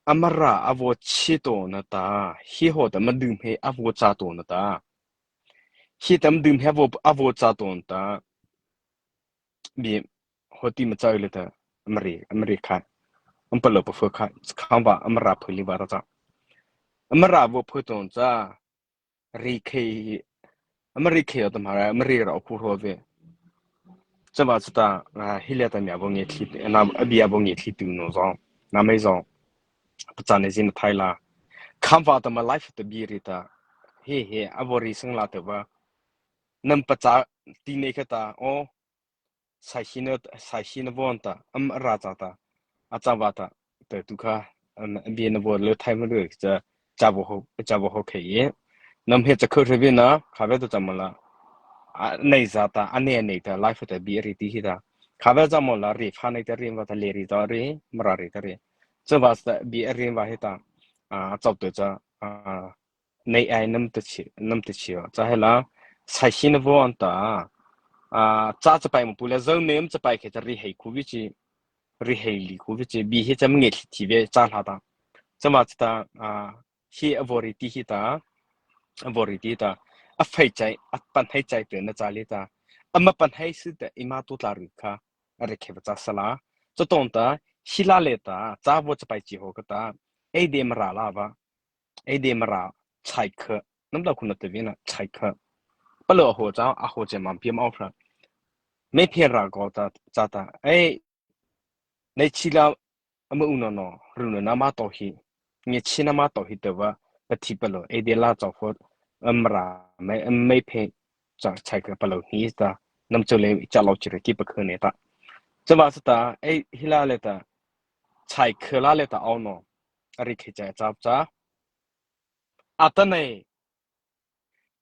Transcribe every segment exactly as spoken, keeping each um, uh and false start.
Amara a vaw chi to na ta, hi ho ta ma dum he a vaw cha to na ta. Hi tam dum he a vaw, a vaw cha to na ta. Bi ho ti ma cha le ta, Amari, Amari kha. Am pa lo pa pho kha, kha va Amara pho li va ra cha. Amara vaw pho to na cha. Ri khei, ama ri khei o ta ma ra, ama ri ra o khu ro ve. Cha va cha ta, a, hi le ta mi a bo nge thi, na, a bi a bo nge thi tu no zo, na mai zo. Pa cha ne zin thai la. Kham va ta ma life ta bi ri ta. He he, a bo ri sang la ta va. Nam pa cha ti ne kha ta, o. Sai hi na, sai hi na von ta, am ra cha ta, a cha va ta, ta tu kha, am, bi na von le thai ma le cha, cha bo ho, cha bo ho khe ye. Nam he cha kho re bi na, kha ve ta cha ma la. A, nei za ta, a nei nei ta, life ta bi ri ti hi ta. Kha ve cha ma la, ri pha nei ta ri va ta le ri ta ri, ma ra ri ta ri. Cha va ta bi ri va hi ta, a, chau te cha, a, nei ai nam ta chi, nam ta chi, cha he la, sai hi na von ta, a, cha cha pai ma pu le, zo nem cha pai khe cha ri hei khu vi chi, ri hei li khu vi chi, bi hi cha ma nge thi thi ve cha hla ta. Cha ma cha ta, a, hi a vo ri ti hi ta, a vo ri ti ta, a phai chai, a pan hai chai pe na cha li ta, a ma pan hai si ta, i ma tu tla ri kha, a ri khe va cha sa la. Cha ton ta, hi la le ta, cha vo cha pai chi ho ka ta, ei de ma ra la va. Ei de ma ra, chai kha. Nam da khu na te vi na, chai kha. Pa lo a ho cha, a ho che mam pi ma o phra. Mei phe ra ko ta, cha ta. Ei, nei chi la, ama u no no, ru no na ma to hi. Nge chi na ma to hi te va, pa thi pa lo. Ei de la cha ho, am ra, mei, am mei phe, cha, chai kha pa lo hi ta. Nam cho le, cha lo chi re ki pa kha ne ta. Cha va sa ta, ei, hi la le ta. Chai kha la le ta o no. A ri khe cha cha cha. Ata nei,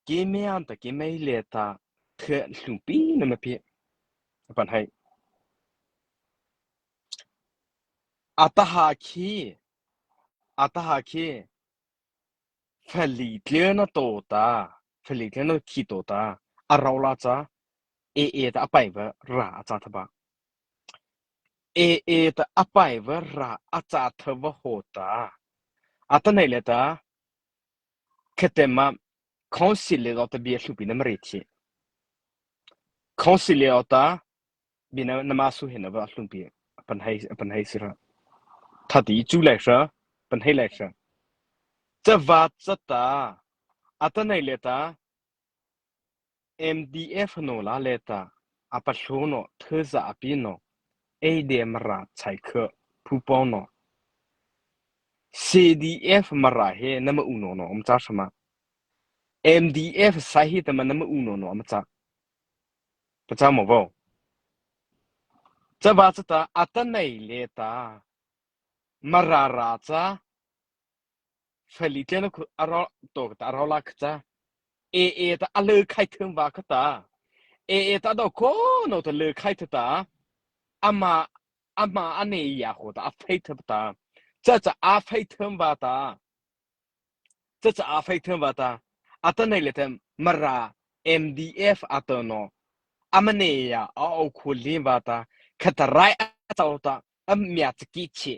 ki me an ta ki mei le ta, the hlupi na ma pi. Pan hai. Ata ha khi, ata ha khi, phali tle na to ta, phali tle na khi to ta, a rau la cha, e e ta a pai va ra a cha tha ba. E e ta a pai va ra a cha tha va ho ta. Ata nei le ta, Khetema, council le ota bia hlupi na mari thi. Council le ota, bia na, na ma su hena va hlupi, pan hai, pan hai sira. Thati chu lai sira, pan hai lai sira. Cha va cha ta, ata nei le ta, M D F no la le ta, a pa hlo no, theza a pi no, ei de mara chai khe, phu pau no. C D F mara he nama u no no om cha sama. M D F sai hi ta ma nama u no no om cha. Pa cha mo vo. Cha va cha ta ata nei le ta. Mara ra cha. Phali tle na khu a ro to ta a ro la kha cha. E e ta a le khai them va kha ta. E e ta do ko no ta le khai the ta. Ama, ama a ne ya ho ta a phai the ta. Cha cha a phai them va ta. Cha cha a phai them va ta. Ata nei le them mara M D F a to no. Ama ne ya a o khu lin va ta. Kha ta rai a cha ta. A mia cha ki chi.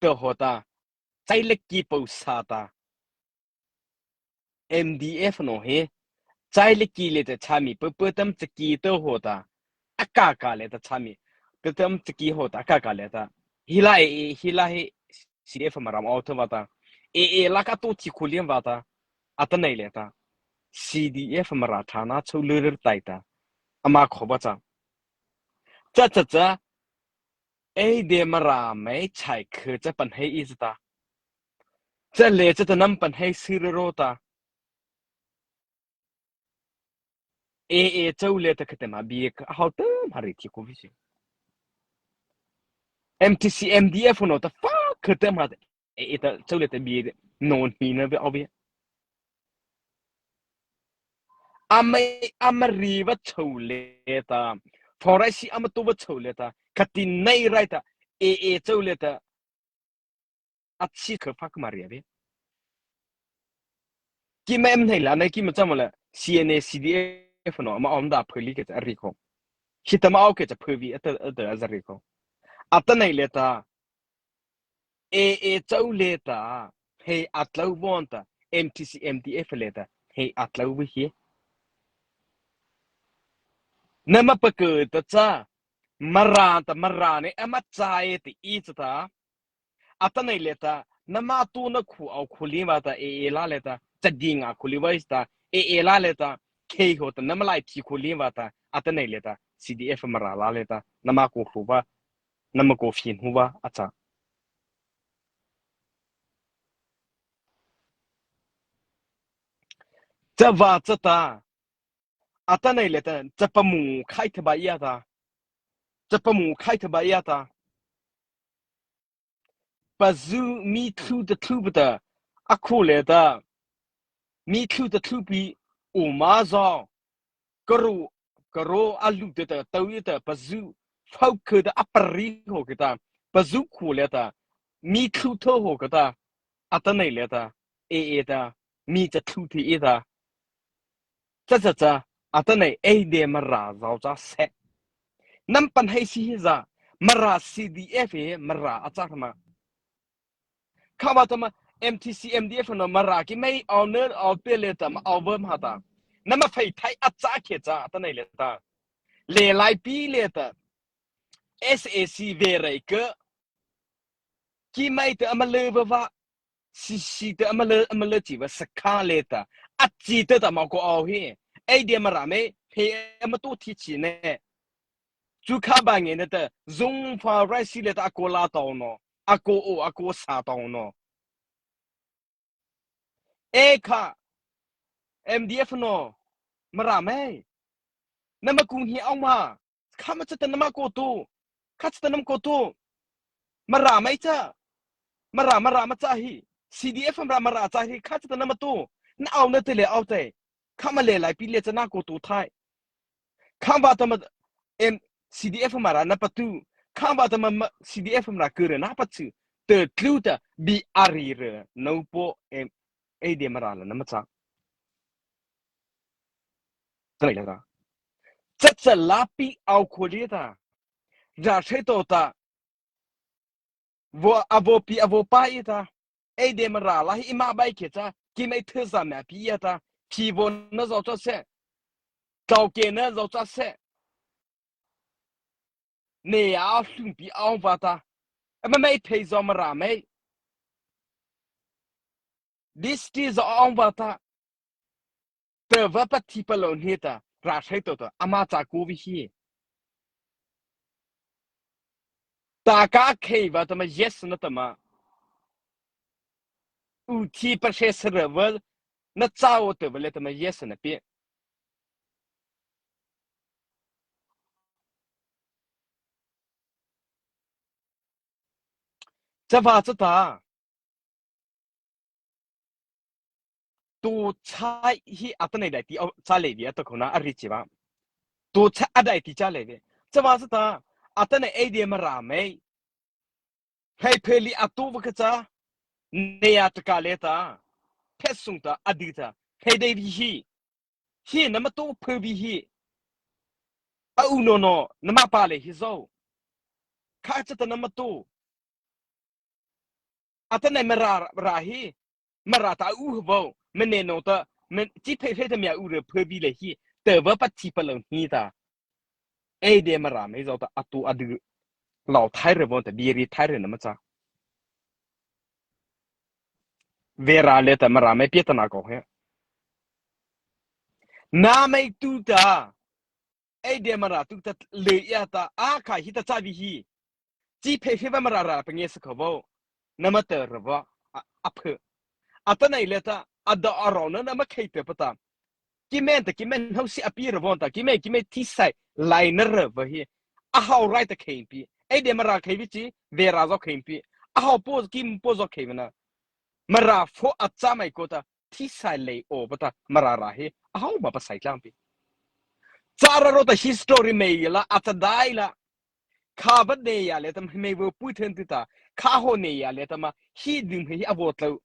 To ho ta. Chai le ki pau sa ta. M D F no he. Chai le ki le ta cha mi. Pe pe tam cha ki to ho ta. A ka ka le ta cha mi. Pe tam cha ki ho ta. A ka ka le ta. Hi la e, hi la he. C D F mara ma o the va ta. E e la ka to chi khu lin va ta. Ata nei le ta. C D F mara tha na chau le le tai ta. Ama kho va cha. Cha cha cha. Ei de mara mei chai khe cha pan hei i cha ta. Cha le cha ta nam pan hei si re ro ta. E e chau le ta kha te ma bi ka hau te ma ri thi ko vi si. M T C M D F no ta fa kha te ma e e ta chau le ta bi no ni na ve au bi. Ama, ama ri va chau le ta. Forest ama tu va chau le ta. Kha ti nei rai ta. E e chau le ta. A chi kha phak ma ri a ve. Ki ma em nei la nei ki ma cha ma la. C N A C D F no ama om da phali ke cha ri ko. Hi ta ma au ke cha phavi ata ata a za ri ko. Ata nei le ta. AA chô liata, he a tlô vaw ta, MTC MDF liata, he a tlô vaw hih. Nama pakô ta cha, Mara ta Mara ne ama chai te i cha ta. Atanoh liata, nama tao na khu au khu li va ta AA la liata, cha ding a khu li va ta, AA la liata, kei ho ta nama lai thi khu li va ta, atanoh liata, CDF Mara la liata, nama ko khu va, nama ko fin hu va, a cha. Cha va cha ta, atanoh liata, cha pamu khai tha ba ia ta, cha pamu khai tha ba ia ta. Pazu mi tlu ta tlu ta, a khu liata, mi tlu ta tlu pi, u ma zo, karo, karo a lu ta ta, tau ia ta, pazu, fau ke ta, a pari ho ke ta, pazu khu liata, mi tlu tho ho ke ta, atanoh liata, AA ta, mi cha tlu thi i ta. Cha cha cha, atanoh ei de Mara zao cha se. Nama pahno ei si hi za, Mara CDF e Mara a cha ma. Kha va ta ma, MTC MDF no Mara ki mei au ne au pe liata ma au va ma ta. Nama phei thai a cha khe cha, atanoh liata. Le lai pi liata. SAC ve rai ke. Ki mei te ama le va va. Si si te ama le, ama le chi va sa kha liata. A chi te ta ma ko au hi. Ei de Mara mei, he ama to thi chi ne. Chu kha ba nge ne ta, zung fa rai si liata a ko la tao no. A ko o, a ko sa tao no. E kha, MDF no, Mara mei. Nama kung hi au ma. Kha ma cha ta nama ko to. Kha cha ta nama ko to. Mara mei cha. Mara, Mara ma cha hi. CDF Mara, Mara cha hi. Kha cha ta nama to. Na au na te le au te. Kha ma le lai pi le cha na ko to thai. Kha va ta ma, em, CDF Mara na pa tu. Kha va ta ma, ma, CDF Mara ke re na pa chu. Te tlu ta bi a ri re. No po, em, ei de Mara la nama cha. Trai la ra. Cha cha la pi au ko liata. Ra thei to ta. Vo, a vo pi, a vo pa i ta. Ei de Mara la hi i ma bai ke cha. Ki mei the za ma pi i ta. Pi vo na zao cha se. Tao ke na zao cha se. Ne a hlum pi au va ta. Ama mei phei zao Mara mei. Dis ti zao au va ta. Te va pa thi pa lo ni ta, ra thei to ta, ama cha ko vi hi. Ta ka khei va ta ma yes na ta ma. U thi pa se se ra va, na cha o te va le ta ma yes na pi. Cha va cha ta. Tu cha hi atanoh dai ti, o, cha le vi ata khona a ri chi va. Tu cha a dai ti cha le vi. Cha va sa ta, atanoh ei de Mara mei. Hei pheli a tu va ka cha. Ne ya ta ka le ta. Phe sung ta, a di ta. Hei dai vi hi. Hi nama to phe vi hi. A u no no, nama pa le hi zo. Kha cha ta nama to. Atanoh Mara ra hi, Mara ta u hvo, mene no ta, men, chi phei phei ta mia u re phe vi le hi, te va pa chi pa lo ni ta. Ei de Mara mei zao ta a tu a du. Lao thai re vo ta, bi ri thai re nama cha. Ve ra le ta Mara mei pi ta na ko he. Na mei tu ta. Ei de Mara tu ta le ya ta, a kha hi ta cha vi hi. Chi phei phei va Mara ra pa nge sa kha vo. Nama ta ra va, a, a phe. Atanoh le ta, a da a ro na nama khei te pa ta. Ki men ta, ki men hau si a pi ra vo ta, ki men, ki men thi sai, lai na ra va hi. A hau rai ta khei pi. Ei de Mara khei vi chi, ve ra zo khei pi. A hau po, ki po zo khei va na. Mara pho a cha mai ko ta, thi sai lei o pa ta, Mara ra hi, a hau ma pa sai tlang pi. Cha ra ro ta history mei la, a cha dai la. Kha va ne ya le ta ma, mei vo pui then tu ta, kha ho ne ya le ta ma, hi dum hi a vo tlo.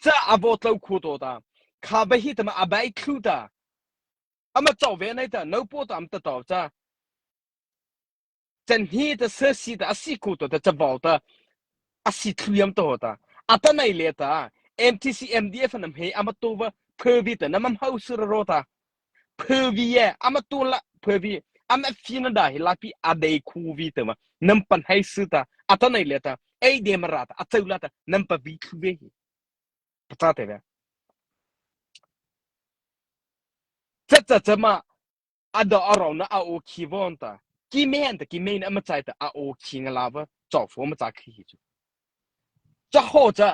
Cha a vo tlo khu to ta, kha va hi ta ma a bai khu ta. Ama chau ve nai ta, no po ta am ta tau cha. Chan hi ta sa si ta a si khu to ta cha vau ta. a sie thlu yam to ta. Atanoh liata, M T C M D F nama hei ama to va, phopi ta nama hmô su ra ro ta. Phopi e, ama to la, phopi, ama fie na da hi la pi a dei khu vi ta ma. Nama pahno su ta, atanoh liata, ei de Mara ta, a chô la ta, nama pahno thlu ve hi. Pachâ te ve. Cha cha cha ma, a do a ro na a o khi von ta. Keimo ta, keimo na ama chai ta, a o khi nga la va, chô pho ma cha khi hi chu. Cha ho cha.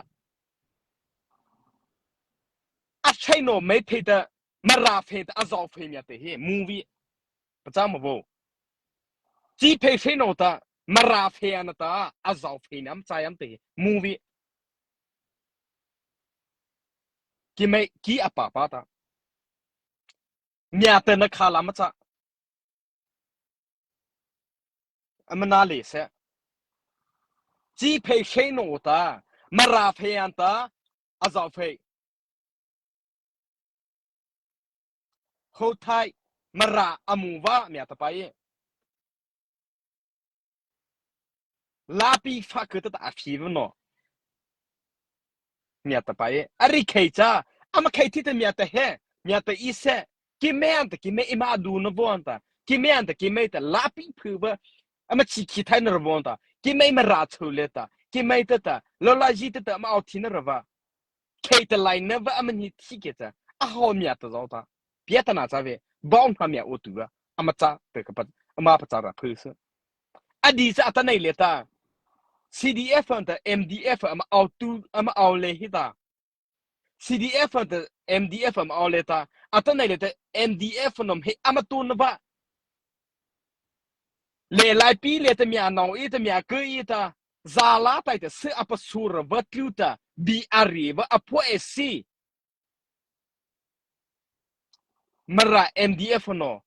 A chai no mai phei ta, Mara phei ta, a zao phei mia te hi, movie. Pachâ ma vo. Chi phei phei no ta, Mara phei ana ta, a zao phei na ama chai am te hi, movie. Keimo, ki a pa pa ta. Mia te na kha la ma cha. Ama na le se. Chi phei phei no ta, Mara phei ana ta, a zao phei. Ho thai, Mara a mu va, mia ta pa e. La pi fa ke ta ta a phi va no. Mia ta pa e. A ri khei cha, ama khei thi ta mia ta he, mia ta i se. Keimo ta, keimo i ma du na von ta. Keimo ta, keimo ta, la pi phu va. Ama chi khi thai na ra von ta. Keimo Mara chô le ta. Keimo ta ta. Lo la ji ta ta, ama ao thi na ra va. Khei ta lai na va ama ni thi ke cha. A ho mia ta zao ta. Pia ta na cha ve. Bong ha mia o tu va. Ama cha te ka pa. Ama pa cha ra phu se. A di cha atanoh liata. C D F ta M D F ama ao tu, ama ao le hi ta. C D F ta M D F ama ao le ta. Atanoh liata M D F nama hei ama to na va. Le lai pi le ta mia no i ta mia ke i ta. Za la tai ta se a pa su ra va tlu ta. Bi a ri va a pho e si. Mara M D F no.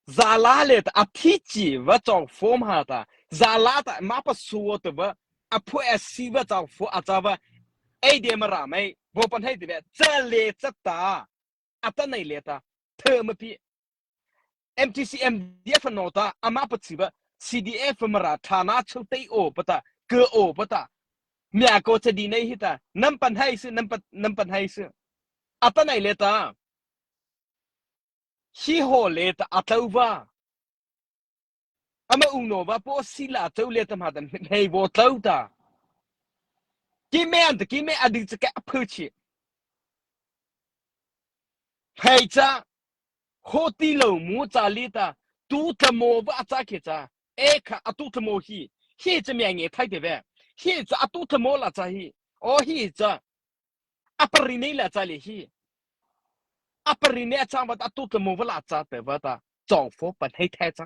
Za la le ta a thi chi va chao pho ma ha ta. Za la ta ma pa su ta va. A pho e si va chao pho a cha va. Ei de Mara mai. Vo pan hei ti ve. Cha le cha ta. Atanoh liata, thei ma pi. M T C M D F no ta, ama pa chi va, C D F Mara thana chô tei o pa ta, ke o pa ta. Mia ko cha di nei hi ta, nama pahno su, nama pa, nama pahno su. Atanoh liata. Hi ho le ta a tlô va. Ama u no va po si la chô le ta ma ta hei vo tlô ta. Keimo ta keimo a di cha ka a phu chi. Hei cha, ho ti lo mu cha li ta, tu tla mo va a cha ke cha. E kha a tu tla mo hi. Hi cha mia nge thai te ve. Hi cha a tu tla mo la cha hi. O hi cha. A pa ri nei la cha le hi. A pa ri nei a cha va ta a tu tla mo va la cha te va ta. Chao pho pa hei thai cha.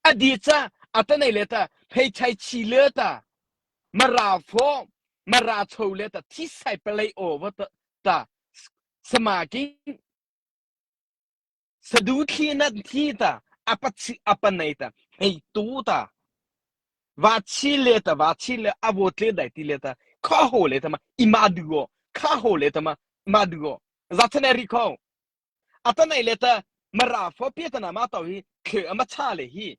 A di cha, atanoh liata, hei thai chi le ta. Mara pho, Mara chô le ta, thi sai pa lei o va ta, ta. Sama ki. Sa du thi na thi ta, a pa chi, a pa nei ta, hei tu ta. Va chi le ta, va chi le, a vo tle dai ti le ta, kha ho le ta ma, i ma du o, kha ho le ta ma, ma du o. Za cha na ri kho. Atanoh liata, Mara pho pi ta na ma tao hi, khe ama cha le hi.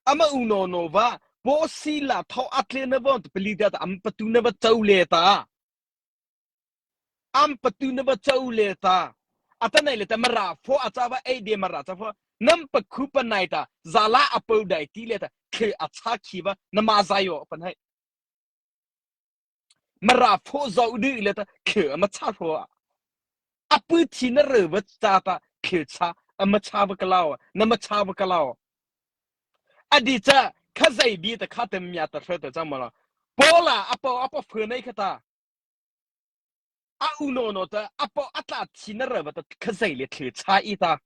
Ama u no no va, po si la tho a tle na va, ta pali da ta, ama pa tu na va chô le ta. Ama pa tu na va chô le ta. Atanoh liata Mara pho a cha va, ei de Mara cha pho. Nama pa khu pa nai ta, za la a po dai ti le ta, khe a cha khi va, nama za yo pa nai. Mara pho zao di le ta, khe ama cha pho. A pu thi na re va cha ta, khe cha, ama cha va ka lao, nama cha va ka lao. A di cha, kha zai bi ta kha te mia ta hre ta cha ma la. Po la, a po, a po phe nei kha ta. A u no no ta, a po a tla thi na re va ta, kha zai le khe cha i ta.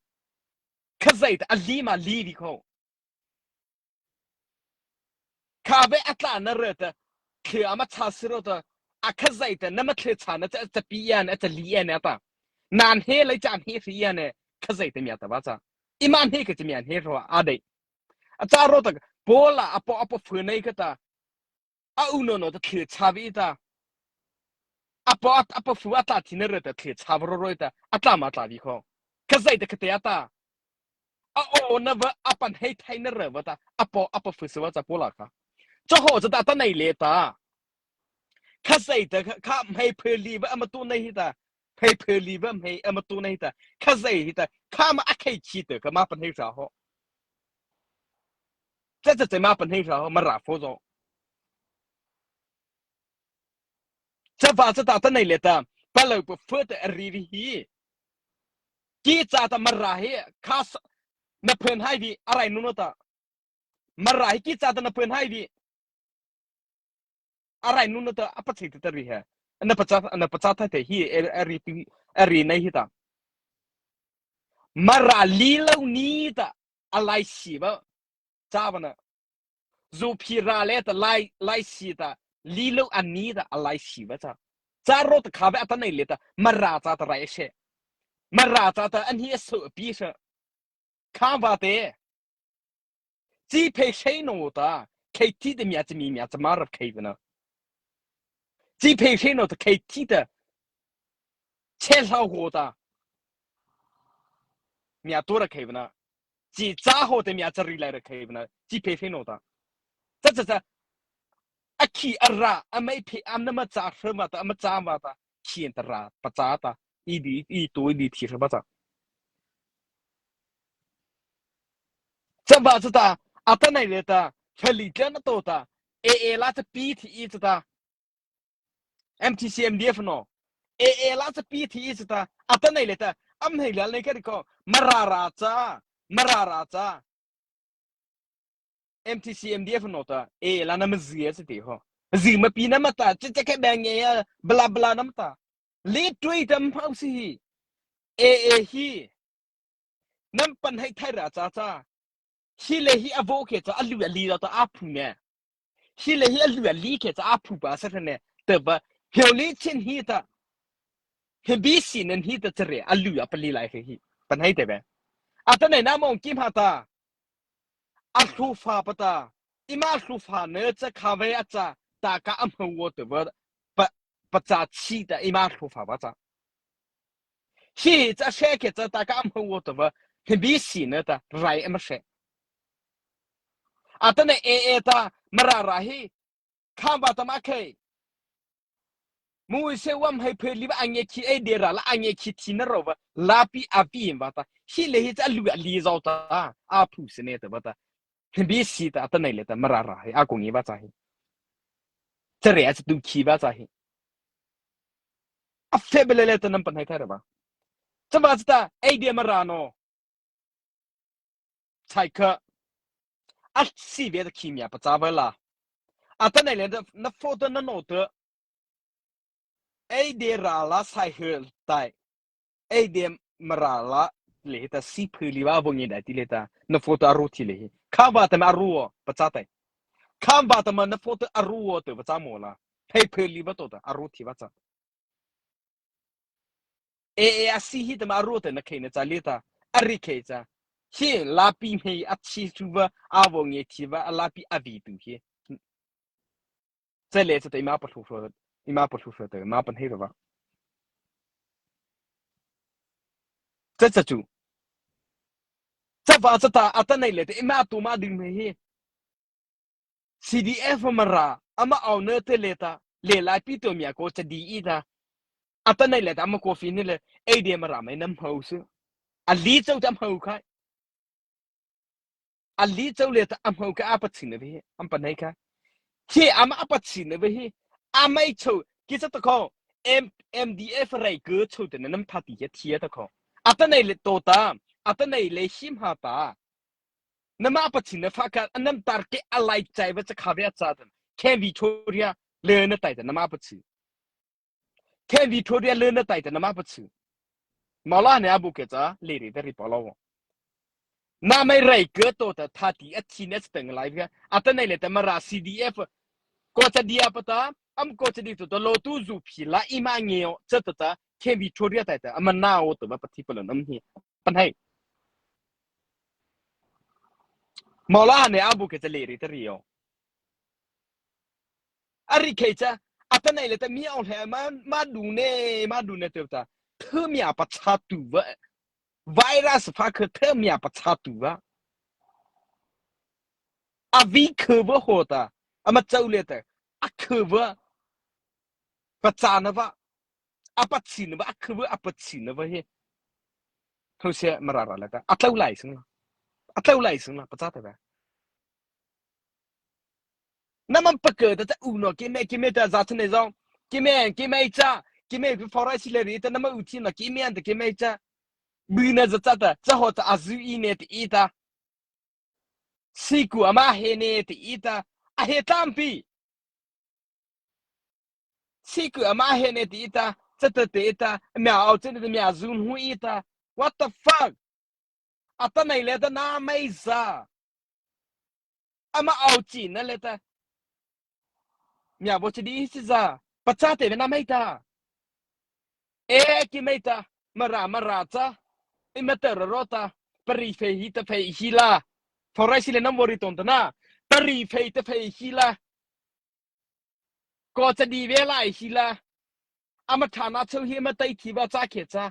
Kha zai ta, a li ma li vi kho. Kha ve a tla na re ta, khe ama cha si ro ta, a kha zai ta, nama khe cha na cha, cha pi ya na, cha li ya na ta. Nan he lai cha he fi ya na, kha zai ta mia ta va cha. I man he ka cha mia he ro a dei. A cha ro ta, po la, a po, a po phe nei ka ta. A u no no ta khe cha vi ta. A po, a, a po phe a tla thi na re ta khe cha va ro ro ta. A tla ma tla vi kho. Kha zai ta kha te a ta. a aw na va a pan hei thai na ra va ta a paw a paw fu su va cha paw la kha. Cha haw cha ta ta nei le ta. Kha zai ta kha mhei phe li va a ma tu nei hi ta. Mhei phe li va mhei a ma tu nei hi ta. Kha zai hi ta kha ma a khei chi ta kha ma pan hei sa haw. Cha cha cha ma pan hei sa haw ma ra fo zo. Cha va cha ta ta nei le ta. Pa lo pa fu ta a ri ri hi. Ki cha ta Mara hi kha na phen hai vi a rai nu na ta. Mara hi ki cha ta na phen hai vi a rai nu na ta a pa chei ta ri he. Na pa cha na pa cha tha te hi a ri pi a ri nei hi ta. Mara li lo ni ta a lai si va. Cha va na. Zu phi ra le ta lai lai si ta li lo a ni ta a lai si va cha. Cha ro ta kha ve a ta nei le ta Mara cha ta rai se. Mara cha ta a ni a so pi se. Kha va te. Chi phe sei no ta khei ti te mia chi mi mia cha ma ra khei va na. Chi phe sei no ta khei ti ta. Che hlau ho ta. Mia tu ra khei va na. Chi cha ho te mia cha ri lai ra khei va na. Chi phe sei no ta. Cha cha cha. A khi a ra a mai phe am na ma cha hra ma ta a ma cha ma ta. Khi an ta ra pa cha ta. I di i tu i di thi hra ma cha. Cha va cha ta. A ta nei le ta. Hra li tla na to ta. A A la cha pi thi i cha ta. M T C M D F no. A A la cha pi thi i cha ta. A ta nei le ta. Am hei la nei ka ri ko. Mara ra cha. Mara ra cha. M T C M D F no ta. A A la na ma zi a cha ti ho. Zi ma pi na ma ta. Cha cha ke ba nge ya. Bla bla na ma ta. Le tui ta ma pau si hi. A A hi. Nam pan hai thai ra cha cha. Hi le hi a vo ke cha a lu a li la ta a phu ne. Hi le hi a lu a li ke cha a phu ba sa ne. Te ba. Hiu li chin hi ta. Hi bi si nen hi ta cha re a lu a pa li lai he hi. Pan hai te be. A ta nei na mong kim ha ta. A hlu fa pa ta. I ma hlu fa ne cha kha ve a cha. Ta ka am ho wo te ba. Pa, pa cha chi ta i ma hlu fa ba cha. Hi cha she ke cha ta ka am ho wo ta va, hi bi si na ta, rai ama she. A ta na A A ta, Mara ra hi, kha va ta ma khei. Mu se wam hai phe li va a nge khi A D ra la a nge khi thi na ro va, la pi a pi va ta. Hi le hi cha lu a li zau ta, a phu se ne ta va ta. Hi bi si ta, a ta nei le ta, Mara ra hi, a ko ngi va cha hi. Cha re a cha tu khi va cha hi. A fe be le le ta nam pan hai tha ra ba. Cha ba cha ta, A D Mara no. Chai kha. A si ve ta khi mia pa cha va la. A ta nei le ta, na pho ta na no ta. A D ra la sai he tai. A D Mara la le ta si phe li va vo ngi dai ti le ta. Na pho ta a ru thi le hi. Kha va ta ma a ru o, pa cha tai. Kha va ta ma na pho ta a ru o ta pa cha mo la. Phei phe li va to ta, a ru thi va cha. A A a si hi ta ma a ru ta na khei na cha li ta. A ri khei cha. Hi la pi mei a chi chu va, a vo nge thi va, a la pi a vi tu hi. Cha le cha ta i ma pa hlu hlu, i ma pa hlu hlu ta, i ma pan hei ra va. Cha cha chu. Cha va cha ta, a ta nei le ta, i ma tu ma ding mei hi. C D F Mara, ama au ne te le ta, le lai pi to mia ko cha di i ta. A ta nei le ta, ama ko fi ni le, A D Mara mai nam hau su. A li chau ta am hau khai. A li chau le ta am hau khai a pa chin na ve hi, am pa nei khai. Hi ama a pa chin na ve hi, a mai chau, ki cha ta ko, M-, M D F rai ke chau te na nam pha ti ya thi ya ta ko. A ta nei le to ta, a ta nei le him ha ta. Nama a pa chin na fa ka, a nam tar ke a lai chai va cha kha ve a cha ta. Ken Victoria le na tai ta nama a pa chin. Ken Victoria le na tai ta nama pa chu. Mawla ne a bu ke cha le ri ta ri pa lo. Na mai rai ke to ta tha ti a thi ne steng lai ka. A ta nei le ta Mara C D F. Ko cha dia pa ta, am ko cha di to ta lo tu zu phi la i ma nge o cha ta ta. Ken Victoria tai ta, ama na o to ba pa thi pa lo nam hi. Pan hai. Mawla ne a bu ke cha le ri ta ri o. A ri khei cha, a ta nei le ta mi au he ma, ma du ne, ma du ne te ta. Thu mi a pa cha tu va. virus pha khei thei mia pachâ tu va. A vi khei va hawh ta, ama chô liata, a khei va pachâna va, a pachina va, a khei va a pachina va he. Thôh sia Mara râh liata a tlô lai sung la, a tlô lai sung la pachâ ta va. Nama pakah ta ta u no keimo keimo ta za chane zao, keimo keimo cha, keimo phi forai si le ri ta nama u chi no keimo ta keimo cha. Buna za cha ta cha hawh ta a zu i ne ti i ta. Siku ama he ne ti i ta, a he tlampi. Siku ama he ne ti i ta, cha ta ti i ta, mia au chane ta mia zu hu i ta. What the fuck? Atanoh liata nama ei za. Ama au chi na liata. Mia bo chi di si za. Pachâ te ve nama ei ta. E keimo ta, Mara Mara cha. I ma ta ro ro ta. Pari phei hi ta phei hi la. Forai si le nama vaw ri ton ta na. Pari phei ta phei hi la. Ko cha di ve lai hi la. Ama thana chô hi ama tai thi va cha khe cha.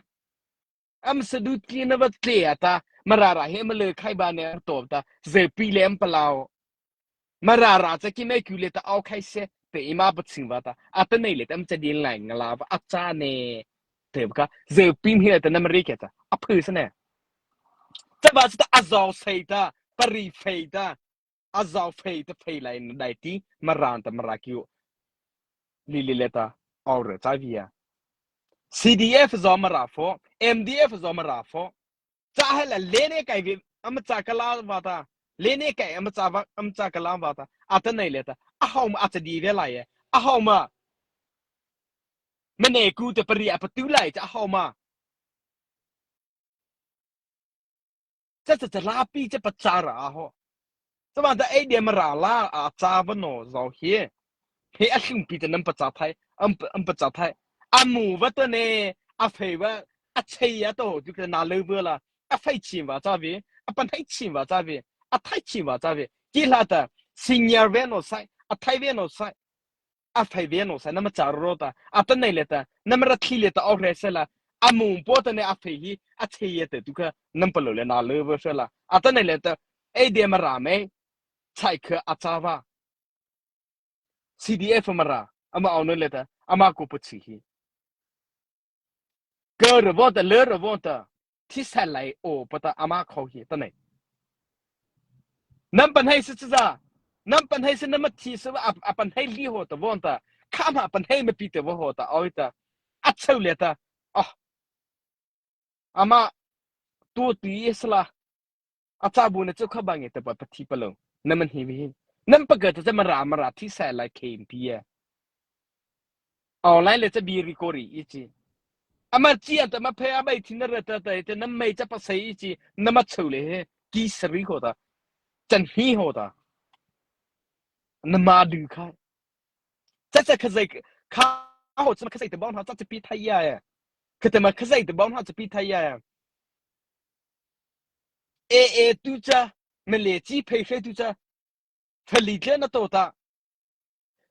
Ama sa du ti na va tle a ta. Mara râh hi ama le khai ba ne to ta. Ze pi le ama palao. Mara râh cha keimo ku le ta au khai se. Te i ma paching va ta. Atanoh liata ama cha di lai nga la va a cha ne. Te ba ka. Ze pi hi le ta nama ri khe cha. A phu sa ne. Cha va cha ta a zao sei ta. Pari phei ta. A zao phei ta phei lai na dai ti, Mara ta Mara kiu. Li li le ta, au re cha via. C D F zao Mara pho, M D F zao Mara pho. Cha he la le ne kai vi, ama cha ka la va ta. Le ne kai ama cha va, ama cha ka la va ta. Atanoh liata. A hawh ma a cha di ve lai e. A hawh ma. Ma ne ku te pari a patu lai cha a hawh ma. Cha cha cha la pi cha pachâ ra a ho. Cha ma ta ei dia Mara la a cha va no zao hi. He a hlum pi ta nama pachâ thai, am, am pachâ thai. A mu va ta ne, a phei va, a chei a to, tu ka na le va la. A phei chin va cha ve, a pan thai chin va cha ve, a thai chin va cha ve. Ki la ta, senior ve no sai, a thai ve no sai. A phei ve no sai nama cha ro ta. Atanoh liata, nama ra thi liata au re se la. A mu po ta ne a phei hi, a chei ya ta tu ka nama palo le na le va se la. Atanoh liata, ei dia Mara mei, chai kha a cha va. C D F Mara, ama au no liata, ama ko pachi hi. Ka ra va ta, le ra va ta. Thi sa lai o pa ta ama khao hi ta nei. Nama pan hai sa cha za. Nama pan hai sa nama thi sa va a, a pan hai li ho ta va ta. Kha ma pan hai ma pi ta va ho ta, au ta. A chau le ta. Ah. Ama tu ti sa la. A cha bu na chu kha ba nge ta pa, pa thi pa lo. Nama hi vi. Nama pa ka ta cha Mara, Mara thi sa lai khe pi ya. Online le cha bi ri ko ri i chi. Ama chi an ta ma phe a bai thi na ra ta ta te nama mei cha pa sai i chi. Nama chau le he. Ki sa ri ho ta. Chan hi ho ta. Nama du kha. Cha cha kha zai kha ho cha ma kha zai ta bon ha cha cha pi thai ya ya. Kha ta ma kha zai ta bon ha cha pi thai ya ya. E e tu cha. Ma le chi phei phei tu cha. Phali tle na to ta.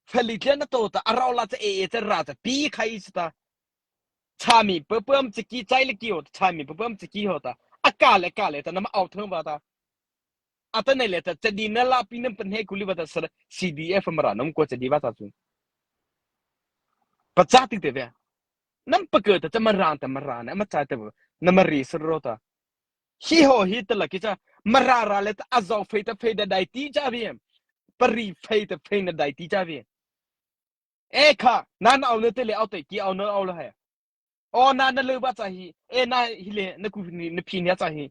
Phali tle na to ta. A rao la cha e e cha ra cha pi khai sa ta. Cha mi pa pam cha ki chai le ki ho ta. Cha mi pa pam cha ki ho ta. A ka le ka le ta nama au thang va ta. Atanoh liata cha di na la pi nama pan hai ku li va ta sa C D F Mara nama ko cha di va ta chu. Pachâ ti te ve. Nama pa ka ta cha Mara ta Mara na ma cha te va. Nama ri sa ro ta. Hi ho hi ta la ki cha, Mara râh le ta a zao phei ta phei da dai ti cha vi. Pari phei ta phei na dai ti cha vi. E kha, na na au na te le au te ki au na au la hai. O na na le ba cha hi, e na hi le, na ku ni, na phi ni cha hi.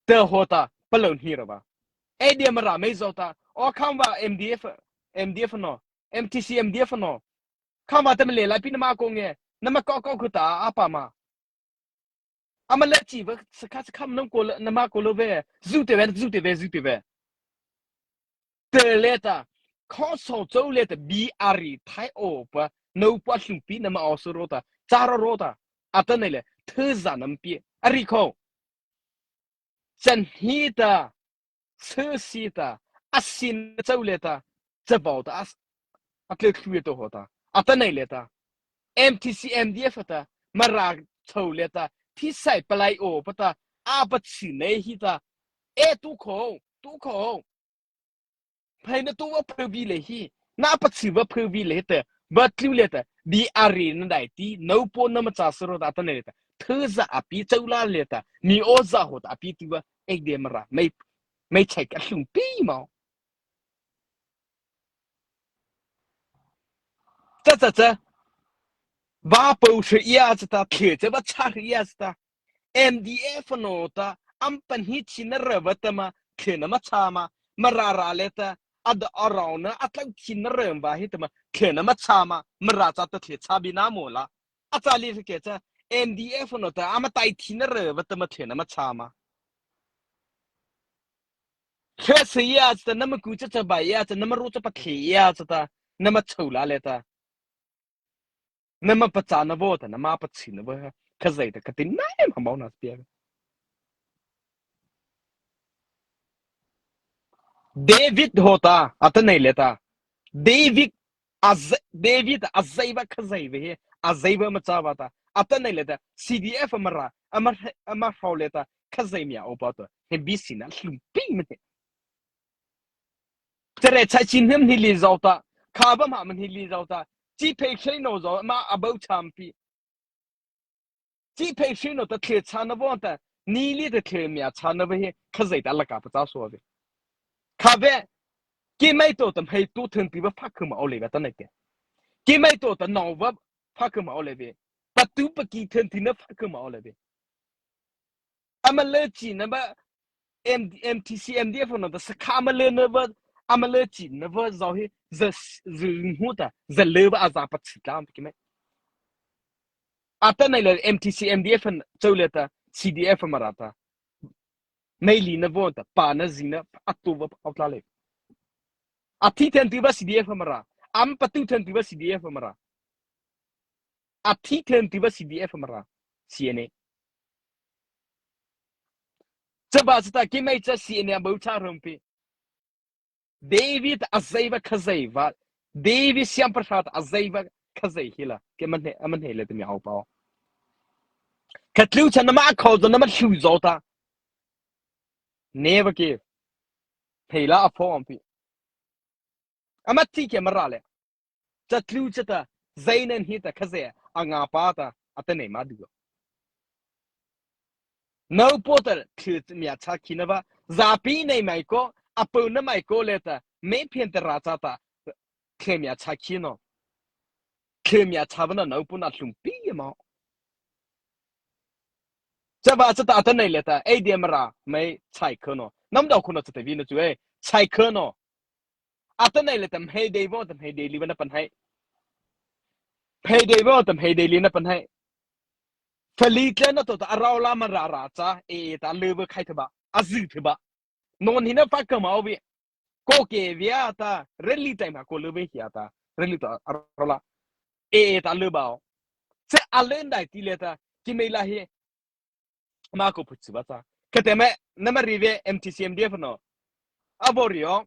Te ho ta, pa lo ni ra ba. E dia Mara mei zao ta, o kham va M D F, M D F no, M T C M D F no. Kham va ta ma le la pi nama ko nge, nama ko ko khu ta a pa ma. Ama la chi va sa kha sa kham nama ko la, nama ko lo ve. Zu te ve, zu te ve, zu te ve. Te le ta, kho so cho le ta bi a ri thai o pa, no pa hlu pi nama o so ro ta, cha ro ro ta. Atanoh le, the za nama pi. A ri kho. Chan hi ta, se si ta, a sin cho le ta, cha bao ta, a, a tle tlu to ho ta. Atanoh le ta. M T C M D F ta, Mara cho le ta, thisaih palai awpa ta, a pachuna he ta, e tu khao, tu khao, phei na tu va phopi le hi, na pachuna va phopi le hi ta, va tlu le ta, di a ri na dai ti, no po na ma cha suro ta, ta ne le ta, thei za a pi chau la le ta, mi o za ho ta a pi tu va, ek de mara, mei, mei chai ka hlum pi mau. Cha, cha, cha. Va pau hri ia cha ta, thei cha va cha hri ia cha ta. M D F no ta, am pan hi chi na ra va ta ma, thei na ma cha ma, ma ra ra le ta, a da a rau na, a tlau chi na ra va hi ta ma, thei na ma cha ma, ma ra cha ta thei cha bi na mo la. A cha li ke cha, M D F no ta, a ma tai chi na ra va ta ma, thei na ma cha ma. Kha se ia cha ta, nama ku cha cha ba ia cha, nama ro cha pa the ia cha ta, nama chau la le ta. Nama pa cha na vo ta, nama pa chi na vo, Khazoh ta, ka tin nai ma mau na pia. David ho ta, a ta nei le ta. David a zai, David a zai va Khazoh ve he, a zai va ma cha va ta. A ta nei le ta, C D F ma ra, a ma, a ma hau le ta, Khazoh mia o pa ta. He bi si na hlum pi ma he. Tere chai chin hem ni li zau ta, kha va ma ma ni li zau ta. Chi phei shei no zau, ma a bau cham pi. Chi phei shei no ta thei cha na vo ta, ni li ta thei mia cha na vo he, Khazoh ta la ka pa cha so ve. Kha ve, ki mai to ta mhei tu thun pi va pha khu ma o le ve ta nei ke. Ki mai to ta no va pha khu ma o le ve. Pa tu pa ki thun ti na pha khu ma o le ve. Ama le chi na va, M-, M T C, M D F no ta sakha ama le na va, ama le chi na va zau he, za, za hu ta, za le va a za pa chi ta ki mai. A ta nei le M T C, M D F chau le ta, C D F ma ra ta. Mei li na vo ta, pa na zi na, a tu va au tla le. A thi then tu va C D F ma ra. Am pa tu then tu va C D F ma ra. A thi then tu va C D F ma ra. C N A. Cha ba cha ta ki mai cha C N A a bau cha rom pi. David a zai va Khazoh va. David siam pa hra ta a zai va Khazoh hi la. Ke man he, a man he le te mi au pau. Ka tlu cha nama khau zo nama hlu zo ta. Never give. Hei la a pho am pi. Ama ti ke ma ra le. Cha tlu cha ta, zai nen hi ta Khazoh, a nga pa ta, a ta nei ma du. No po ta, thlu mia cha khi na va, za pi nei mai ko, a po na mai ko le ta, me phian ta ra cha ta, thlu mia cha khi no. Thlu mia cha va na no po na hlum pi ma. Cha va cha ta, a ta nei le ta, ei dia ma ra, mei chai kho no. Nam dau kho no cha ta vi no chu e, chai kho no. A ta nei le ta mhei dei vo ta mhei dei li va na pan hai. Mhei dei vo ta mhei dei li na pan hai. Fali tla na to ta a rau la ma ra ra cha e e ta le va khai tha ba. A zi tha ba. Non hi na fa ka ma o vi. Ko ke via ta re li tai ma ko le ve hia ta. Re li ta a rau la. E e ta le ba o. Che a le ndai ti le ta. Ki mei la hi. Ma ko pu chi ba cha. Ka te me na ma ri ve M T C M D F no. A vo ri o.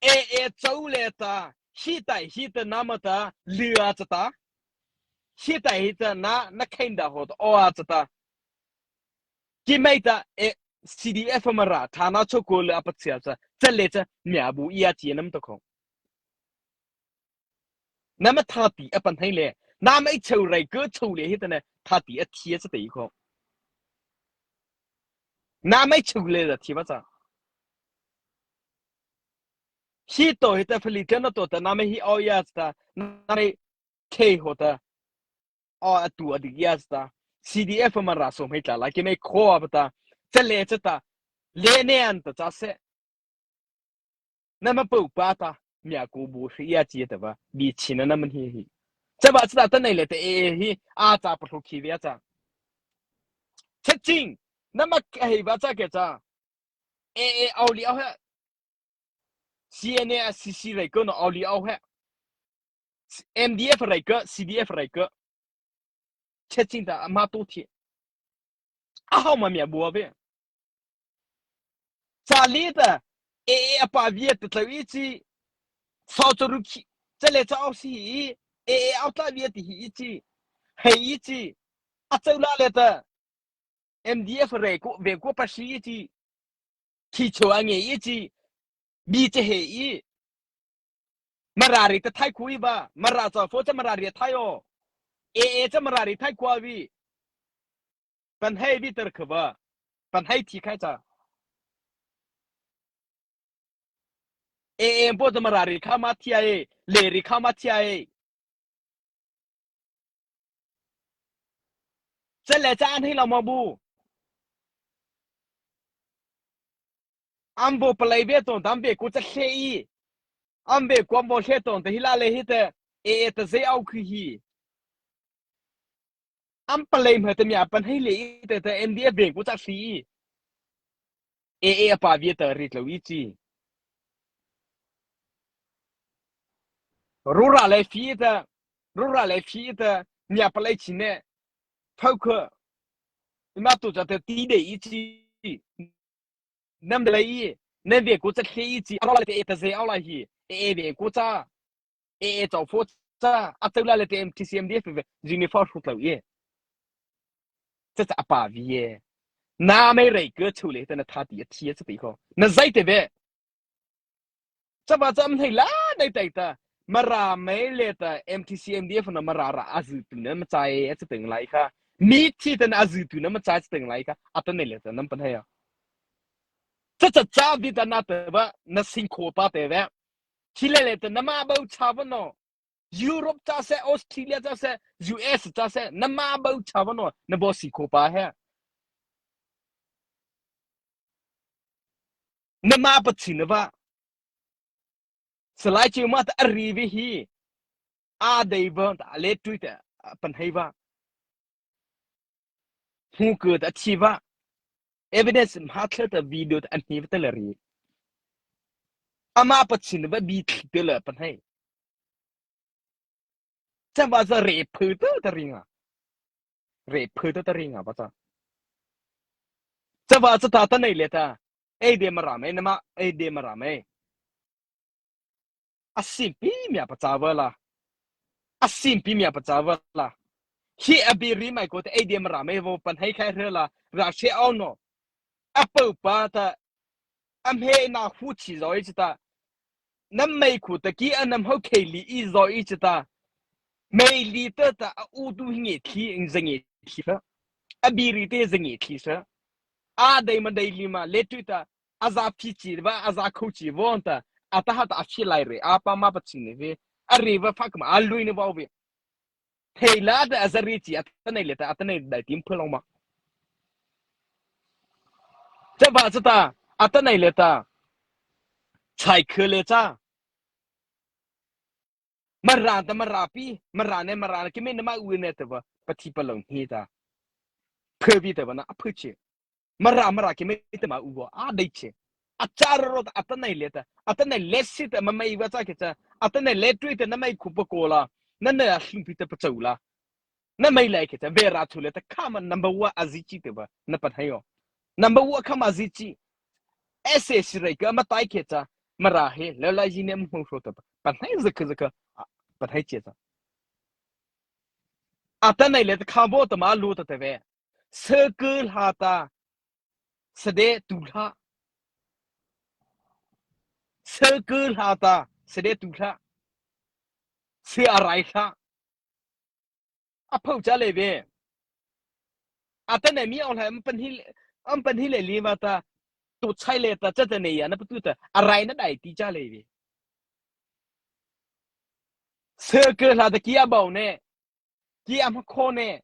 E e chau le ta, hi tai hi ta nama ta, lia cha ta. Hi tai hi ta na, na khen da ho ta, o a cha ta. Ki mai ta, e, C D F ma ra, tha na cho ko le a pa chia cha, cha le cha, mia bu ia chi nam ta kho. Nama tha ti a pan hai le, nama i chau rai ko chau le hi ta na, tha ti a thia cha te i kho. Nama i chau le da thi ba cha. Hi to hi ta fali tla na to ta nama hi au ya ta, nama i thei ho ta, au a tu a di ya ta, C D F ma ra so mai tla la, ki mai kho a ba ta, cha le cha ta, le ne an ta cha se. Nama pau pa ta, mia ko bu hi ya chi ta ba, bi chi na nama hi hi. Cha ba cha ta nei le ta e hi, a cha pa hlo khi ve cha. Cha ching, nama ka hei ba cha ke cha. A A au li au he. C N A a C C rai ko no au li au he. M D F rai ko, C D F rai ko. Che ching ta ma to thi. A hau ma mia bua ve. Cha li ta, A A a pa via ta tlau i chi. Sau cha ru khi. Cha le cha au si hi. A A au tla via ti hi i chi. Hei i chi. A chau la le ta. M D F rei ko, vei ko pasi ei chi. Khi cho a nge ei chi. Bi che he ei. Mara rei ta thai ko ei ba. Mara cha pho cha Mara rei thai o. A A cha Mara rei thai ko a vi. Pan hai vi tar kha ba. Pan hai thi khai cha. A A pho cha Mara rei kha ma thi a ei. Le rei kha ma thi a ei. Cha le cha an hei la ma bu. An bo palai ve ton, dan ve ko cha he ei. An ve ko an bo he ton, ta hi la le hi te, e, e, ta zei au khi hi. An palai ma te mia pan hei le ei te, ta M D F ve ko cha he ei. E, e, a pa ve ta ri tlo ei chi. Rura le fi ta, rura le fi ta, mia palai chi ne. Thau kha. Ima tu cha te ti de ei chi. Nam de lai ei. Nam ve ko cha he ei chi. A ro la te e ta zei au la hi. E, e ve ko cha. E, e chau pho cha. A chau la le te M T C M D F ve. Uniform hu tlo ei. Cha cha a pa vi ei. Na mei rei ke chu le te na tha ti a thi cha ti ko. Na zai te ve. Chava cha am hei la dai tai ta. Mara mei le ta M T C M D F na Mara ra a zu tu na ma chai a cha teng lai kha. Mi thi ta na a zu tu na ma chai cha teng lai kha. A ta nei le ta nam pan hei a. Cha cha cha vi ta na te va na sing kho pa te ve. Thi le le ta na ma bau cha va no. Europe cha se, Australia cha se, U S cha se, na ma bau cha va no, na bo sing kho pa he. Na ma pa chi na va. Salai chi ma ta a ri vi hi. A dei va, ta a le tui ta, a pan hei va. Hmu ke ta thi va. Evidence ma thla ta video ta an hi va ta la ri. Ama pa chi na va bi thli ta la pan hei. Chava cha re phu ta ta ri nga. Re phu ta ta ri nga va cha. Chava cha ta ta nei le ta. Ei de Mara mei, na ma, ei de Mara mei. A simpi mia pa cha va la. A simpi mia pa cha va la. Hi a bi ri mai ko te ei de Mara mei vo pan hei khai re la. Ra she au no. A pau pa ta. A mei na hu chi zo ei chi ta. Na mei khu ta ki a nam hau khei li ei zo ei chi ta. Mei li ta ta a u tu hi nge thi, ing za nge thi sa. A bi ri te za nge thi sa. A dei ma dei li ma, le tu ta. A za phi chi va, a za khau chi von ta. A ta ha ta a phi lai re, a pa ma pa chi ne ve. A re va fa ka ma, a lui ne va ve. Thei la ta a za ri chi, a ta nei le ta, a ta nei dai tim phe long ma. Cha va cha ta, a ta nei le ta. Chai khe le cha. Mara ta Mara pi, Mara ne Mara ne, ki me ne ma u ne te va, pa thi pa long hi ta. Phe vi te va na, a phe chi. Mara, Mara ki mei te ma u a dei che. A cha ro ro ta, a ta nei le ta, a ta nei le si ta, ma mei va cha ke cha, a ta nei le tui ta, na mei khu pa ko la, na na a hling pi ta pa chau la. Na mei lai ke cha, ve ra chu le ta, kha ma number one a zi chi te va, na pa hai o. Number one kha ma zi chi. S A C rei ka ma tai ke cha, Mara he, le lai zi ne mo so ta, pa hai za ka za ka, a, pa hai che cha. A ta nei le ta, kha bo ta ma lu ta te ve. Seke hla ta, sede tu hla. Seke hla ta, sede tu hla. Se a rai hla. A phau cha le ve. A ta nei mi au hla, am pan hi, am pan hi le li ma ta. Tu chai le ta, cha ta nei ya, na pa tu ta. A rai na dai ti cha le ve. Seke hla ta ki a bau ne. Ki a ma kho ne,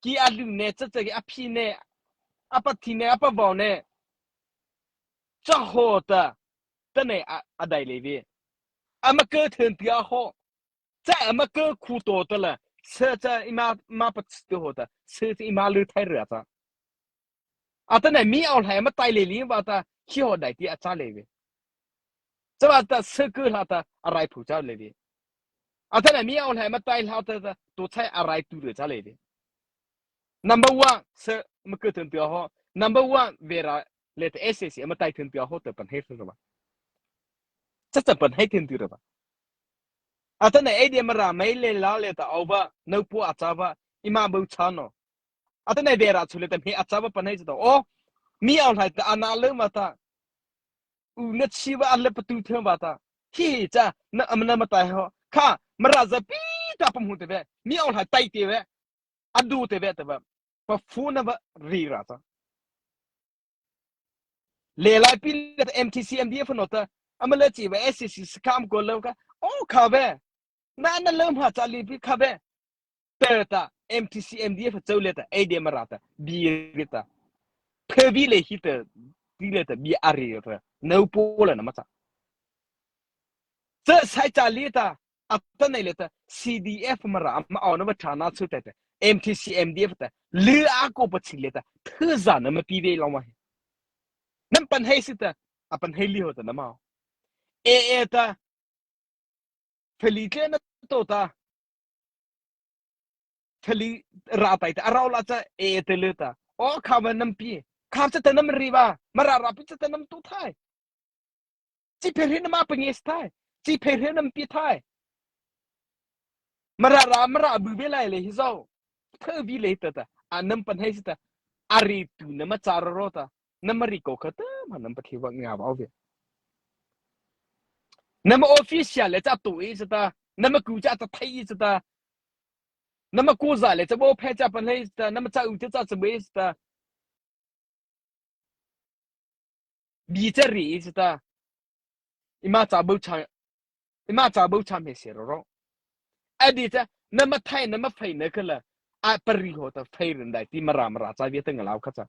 ki a lu ne, cha cha ki a phi ne, a pa thi ne, a pa vau ne. Cha ho ta, ta nei a, a dai le ve. A ma ke then ti a ho. Cha a ma ke khu to ta la, cha cha i ma, ma pa chi to ho ta, cha cha i ma lu thai ra cha. A ta nei mi au hla ma tai le li va ta, hi ho dai ti a cha le ve. Cha va ta seke hla ta, a rai phu cha le ve. A ta nei mi au hla ma tai hla ta, ta, tu chai a rai tu re cha le ve. Number one, se ma ke then ti a ho. Number one, ve ra le ta S A C, ma tai then ti a ho ta pan he se va. Cha cha pan he then ti re va. A ta nei ei de Mara mei le la le ta au va, nau pu a cha va, i ma bau cha no. Atanoh dei ra chu liata mei a châpa pahno ei chata, o, mi ao hlai ta a na lei ma ta, u na chi va a lei patu thei va ta, hi hi cha na ama na ma tai ho kha Mara za pi ta pahno te ve, mi ao hlai tai te ve, a du te ve te va, pa fu na va ri ra cha. Leilai pi liata M T C M D F no ta, ama lei chi va S C C scam ko lei kha, o kha ve, na na lei ma cha li pi kha ve. Te ta M T C M D F chô liata ei dei Mara ta bi ri ta, phe bi lei hi ta, ti liata bi a ri ta, nô po la na ma cha. Cha sai cha liata, atanoh liata C D F Mara ama ao na va thana chu te te, M T C M D F ta lei a ko pa chi liata, thu za na ma pi ve lo ma hi. Nama pahno ei si ta, a pahno ei li ho ta nama. E e ta, phali ke na to ta, phali ra tai ta, a rao la cha e e te lei ta. O kha va nama pi, kha cha ta nama ri va, Mara ra pi cha ta nama tu thai. Chi phe ri nama pa nge si thai, chi phe ri nama pi thai. Mara ra, Mara bu ve lai lei hi zao. Phe bi lei ta ta, a nama pahno ei si ta, a ri tu nama cha ro ro ta, nama ri ko kha ta, ma nama pa thi va nga va ve. Nama office ya lei cha tu ei si ta, nama ku cha ta thai ei si ta, nama ku za lei cha bo phe cha pahno ei si ta, nama cha u te cha cha bo ei si ta. Bi cha ri ei si ta. Eima cha bo cha, eima cha bo cha me se ro ro. A di cha, nama thai, nama phei na kha la, a pa ri ho ta phei ren dai ti Mara, Mara cha vi ta nga lau kha cha.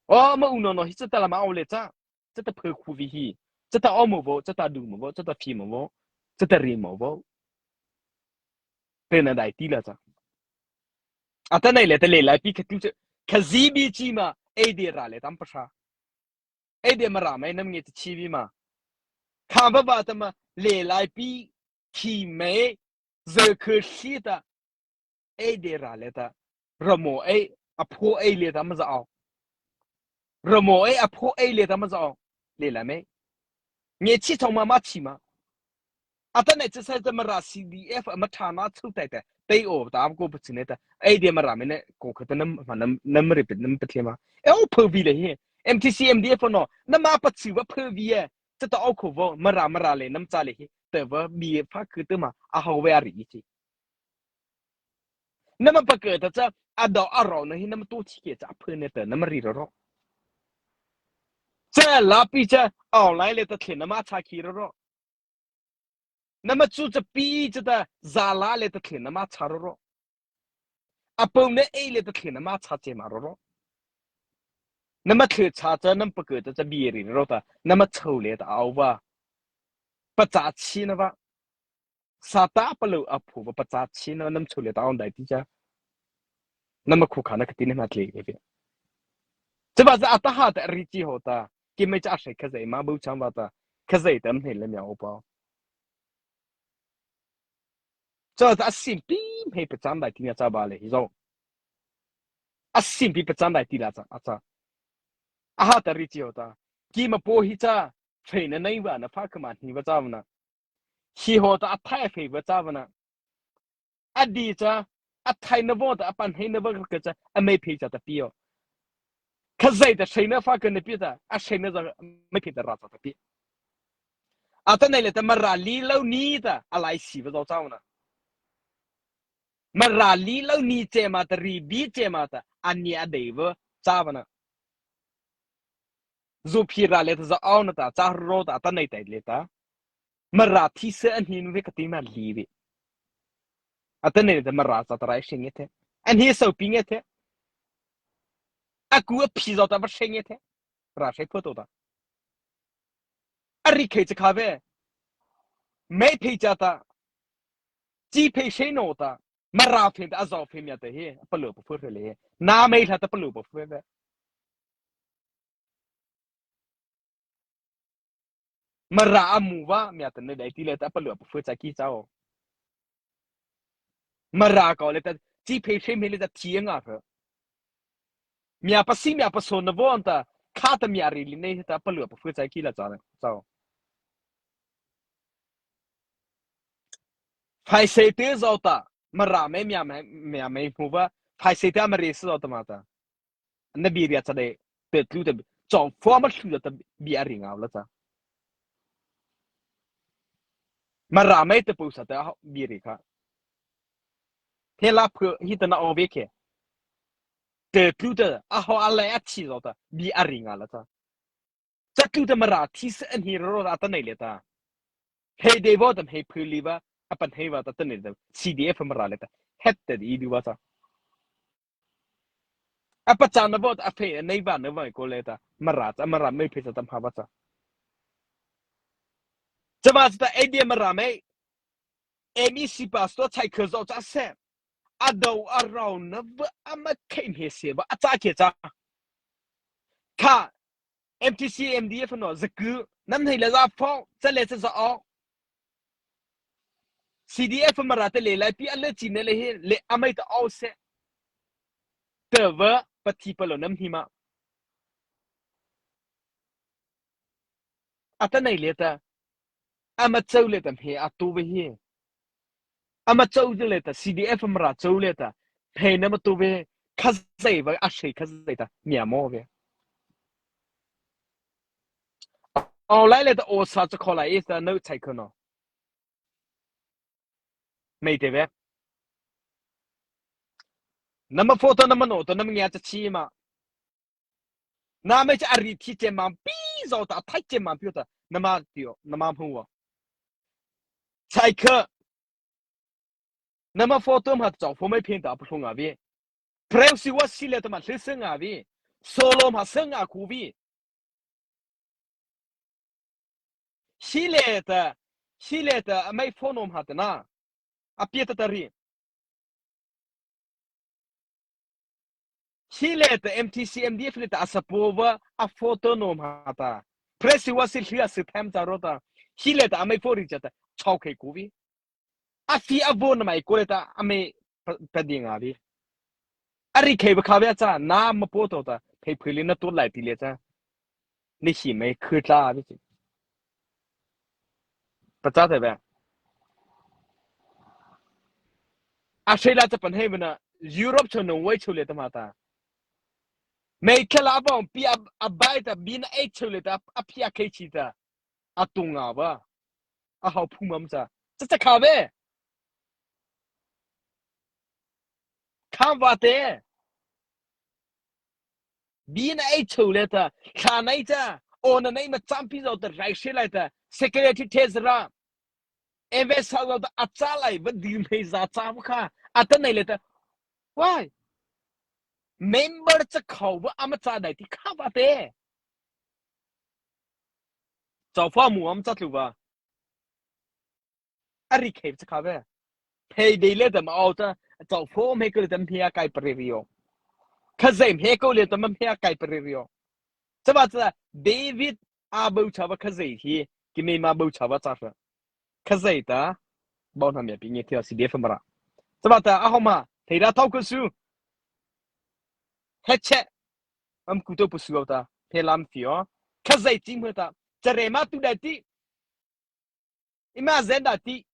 O ma u no no hi cha ta la ma ao lei cha. Cha ta phe khu vi hi. Cha ta ao mo vo, cha ta du mo vo, cha ta phi mo vo, cha ta ri mo vo. Te na dai ti la cha. Atanoh liata Leilai pi kha tu cha, kha zi bi chi ma, ei dei ra lei tam pa sa. Ei dei Mara mei nama nge ta chi vi ma. Kha va va ta ma, Leilai pi khi mei, zeu khe si ta, ei dei ra lei ta, ramo ei, a pho ei lei ta ma za ao. Ramo ei, a pho ei lei ta ma za ao. Leilai mei. Nge chi chao ma ma chi ma. Atanoh cha sai ta Mara C D F ama thana chu tai ta, tei o ta ko pa chi ne ta, ei dei Mara mei ne ko kha ta nama, nama, nama ri pi nama pa thei ma. E o phe bi lei hi, M T C M D F no, nama pa chi va phe bi e, cha ta ao kho vo, Mara, Mara lei nama cha lei hi, te va bi pha khu te ma, a hao ve a ri chi. Nama pa ke ta cha, a dao a rao na hi nama tu chi ke cha phe ne ta, nama ri ro ro. Cha la pi cha, ao lai lei ta thei nama cha khi ro ro. Nama chu cha pi cha ta, za la lei ta thei nama cha ro ro. A pau na ei lei ta thei nama cha che ma ro ro. Nama thei cha cha, nama pa ke ta cha bi ri ro ta, nama chô lei ta ao va. Pa cha chi na va. Sata palôh a phu va pachâ chi na, nama chô liata a dai ti cha. Nama khu kha na ka ti na ma tlei ve. Chava za a ta ha ta ri chi ho ta. Ki mei cha a sei Khazai ma bu chang va ta. Khazai ta mhei le mia o pa. Cha ta a sim pi mhei pachâ dai ti na cha ba le hi zo. A sim pi pachâ dai ti la cha, a cha. A ha ta ri chi ho ta. Ki ma po hi cha. Phei na nei va na pha ka ma ni va cha na. Hi ho ta a thai phei va cha va na. A di cha, a thai na vo ta, a pan hei na va ka cha, a mei phei cha ta pi o. Khazai ta sei na pha ka na pi ta, a sei na za mei phei ta ra cha ta pi. A ta nei le ta Mara li lo ni ta, a lai si va zo cha na. Mara li lo ni che ma ta, ri bi che ma ta, a ni a dei va cha va na. Zu phi ra le ta za au na ta, cha ro ta, ta nei tai le ta. Mara thi se an hin ve ka ti na li ve. A ta nei ta Mara cha ta rai se nge the. An hi sau pi nge the. A ku a phi zo ta va se nge the. Ra se pho to ta. A ri khei cha kha ve. Mei phei cha ta. Chi phei se no ta. Mara phei ta a zau phei mia ta he. Pa lo pa phu re le. Na mei hla ta pa lo pa phu ve. Mara a mu va, mia ta ne dai ti le ta pa lo pa phu cha ki cha o. Mara ka le ta, chi phei phei mei le ta ti nga phe. Mia pa si mia pa so na vo ta, kha ta mia ri li nei ta pa lo pa phu cha ki la cha cha o. Phai sei te zo ta, Mara mei mia mei, mia mei mu va, Phai sei ta ama rei sa ta ma ta. Na bie ria cha dei, te tlu te, chawfua ma thlu ta bie a ri ngau la cha. Mara mai te pau sa ta bie ri kha. He la phu hi ta na o ve ke. Te tlu te, a ho a lai a chi zo ta, bie a ri ngau la cha. Cha tlu te Mara thi se an hi ro ta ta nei le ta. Hei dei vo ta hei phu li va, a pan hei va ta ta nei le ta. C D F Mara le ta. Het te di du va cha. A pachâna vawt a phei a nei va na vai ko le ta, Mara cha, Mara mei phei cha tam ha va cha. Chama cha ta A D M Mara mei, M E C pastor chai kha zo cha se. A do a rau na va a ma khei mhe se va a cha ke cha. Kha, M T C, M D F no, za ku, nam hei la za fo, cha le cha za o. C D F Mara te le lai pi a le chi ne le he, le a mai ta o se. Te va, pa thi pa lo nam hi ma. A ta nei le ta, a ma chau le ta mhe a tu ve he. A ma chau le ta, C D F Mara chau le ta, mhe na ma tu ve, kha zai va, a sei kha zai ta, mia mo ve. Ao lai le ta o sa cha kho lai e ta no chai kho no. Mei te ve. Nama photo nama no to nama ngia cha chi ma. Nama cha a ri thi che ma pi zo ta, thai che ma pi ta, nama tio, nama hmu wa. Chai kho. Nama photo ma cha pho mai phen ta pa hlu nga ve. Preu si wa si le ta ma hlu se nga ve. Solo ma se nga ku ve. Hi le ta, hi le ta, a mai photo no ma ta na. A pia ta ta ri. Hi le ta M T C M D F le ta a sa po va a photo no ma ta. Press wa si hli a si tham cha ro ta. Hi le ta a mai pho ri cha ta. Chau khei ku vi. A fi a vo na mai ko le ta a mai pa, pa di nga vi. A ri khei va kha ve cha na ma po to ta. Phei phui le na to lai ti le cha. Ni hi mai khu tla vi chi. Pa cha te ve. A sei la cha pan hei va na Europe chau no wai chau le ta ma ta. Mei khala a vong pi a, a bai ta bin a ei chau le ta a pi a kei chi ta. A tung a va. A hau phu mam cha. Cha cha kha ve. Kha va te. Bin a ei chau le ta. Kha nai cha. O na nei ma cham pi zo ta rai se lai ta. Security test ra. Eve sa lo ta a cha lai va di mei za cha va kha. A ta nei le ta. Why? Member cha khau va a ma cha dai ti kha va te. Chau pho mu am cha tlu va. A ri khei cha kha ve. Phei dei le ta ma au ta. Chau pho mei ko le ta mei a kai pa ri ri o. Kha zai mei ko le ta ma mei a kai pa ri ri o. Cha va cha David a bau cha va kha zai hi. Ki mei ma bau cha va cha fa. Kha zai ta. Bau na mei a pi nge thia C D F Mara. Cha va ta a ho ma. Thei ra thau ko su. He che. Am ku to pu su ta. Phe lam fi o. Kha zai chi mu ta. Cha re ma tu dai ti. I ma zen da ti.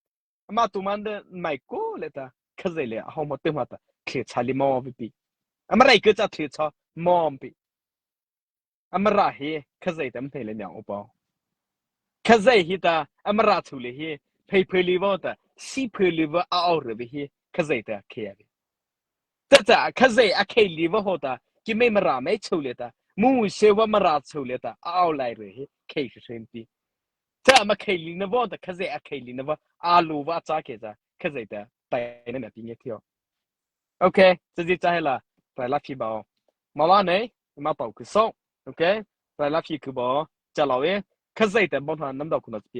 Ama tu man de mai ko le ta. Kha zai le a ho ma te ma ta. Khe cha li mo vi pi. Ama rai ke cha khe cha mo pi. Ama ra he kha zai ta mei le nya o pa. Kha zai hi ta ama ra chu le hi. Phei phei li vo ta. Si phei li vo a au re vi hi. Kha zai ta khe ya vi. Cha cha kha zai a khei li va ho ta, ki mei Mara mei chau le ta, mu se va Mara chau le ta, a au lai re he, khei se sen ti. Cha ma khei li na va ta, kha zai a khei li na va, a lu va cha ke cha, kha zai ta, tai na na ti nge thio. Okay, cha zi cha he la, tai la phi ba o. Ma la nei, ma pau ku so. Okay, tai la phi ku ba o, cha la e, kha zai ta bon ha nam dau ku na pi.